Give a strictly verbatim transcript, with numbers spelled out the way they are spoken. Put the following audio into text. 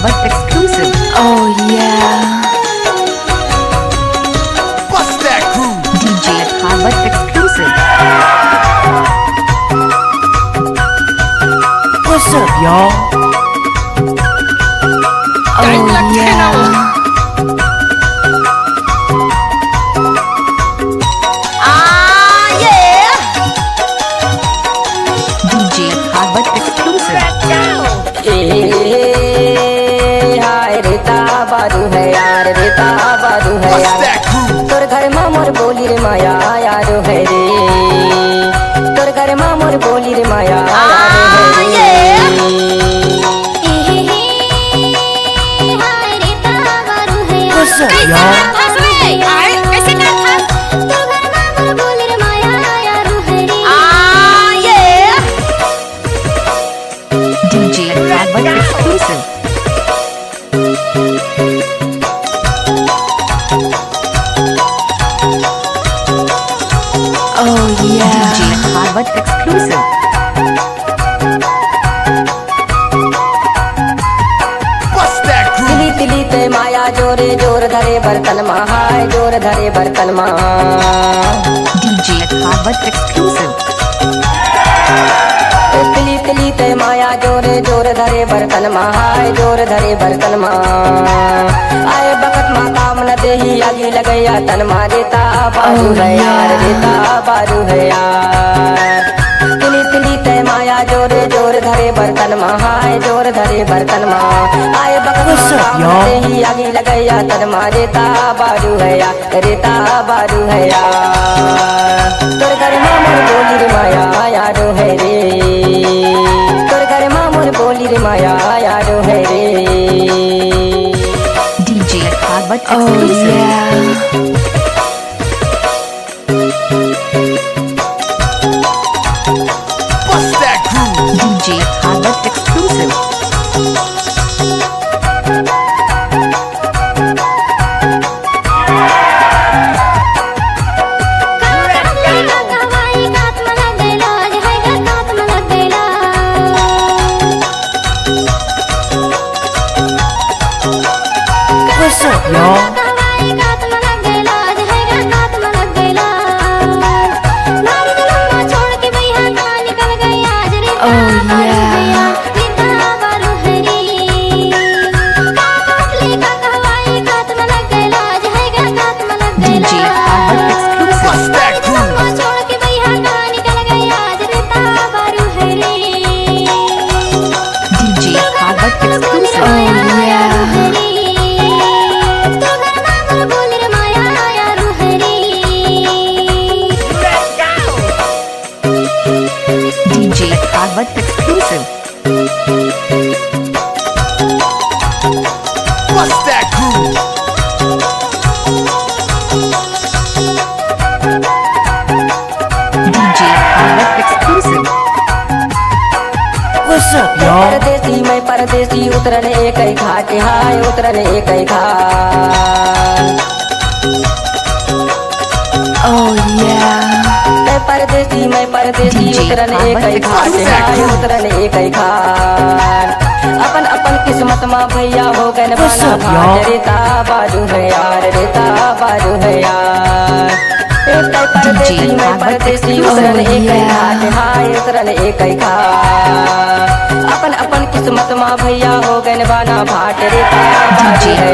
But exclusive. Oh yeah. Bust that groove. D J Tharwat exclusive. What's up, y'all? Oh yeah. Ah, yeah. D J Tharwat exclusive. ए, हाय रे ताबारू है यार, रे ताबारू है यार। तोर घर मा मोर बोली रे माया यारो है रे। तोर घर मा मोर बोली रे माया यारो है रे। ए, हाय रे ताबारू है यार। What's up, y'all? कैसे करथस रे? हाय, कैसे करथस? तोर घर मा मोर बोली रे माया यारो है रे। आ, ये। D J Tharwat exclusive. Oh yeah. D J Tharwat exclusive. Bust that groove. तिली तिली ते माया जोरे जोर धरे बर्तन मा हाय, जोर धरे बर्तन मा। D J Tharwat exclusive. तिली तिली ते माया जोरे जोर धरे बर्तन मा हाय, जोर धरे बर्तन मा। आए बखत मा काम न देही, आगी लगैया तन मा, रे ताबारू है यार, रे ताबारू है यार। तिली तिली ते माया जोरे जोर धरे बर्तन मा हाय, जोर धरे बर्तन मा। आए बखत मा काम न देही, आगी लगैया तन मा, रे ताबारू है यार। रे ताबारू है यार। तोर घर मा मोर बोली रे माया यारो है रे। तोर घर मा मोर बोली रे माया यारो है रे। D J Tharwat exclusive. Oh yeah. Bust that groove. D J Tharwat exclusive. What's up, y'all? Oh yeah. D J Tharwat exclusive. D J Tharwat exclusive. Oh yeah. D J Tharwat exclusive. Bust that groove. D J Tharwat exclusive. What's up, y'all? परदेसी मैं परदेसी, उतरन एक ही घाट हाय, उतरन एक ही घाट। Oh yeah. मैं परदेसी, मैं परदेसी, D J उतरन एक Tharwat ही घाट, exclusive. हाय, उतरन एक ही घाट। अपन अपन किस्मत मा भैया हो गए What's up, y'all? रे ताबारू है यार, रे ताबारू है यार। ए, मैं परदेसी, D J मैं Tharwat परदेसी, exclusive. उतरन एक ही घाट, हाय, उतरन एक ही घाट। अपन अपन किस्मत मा भैया हो गए बाना भाट रे ताबारू D J है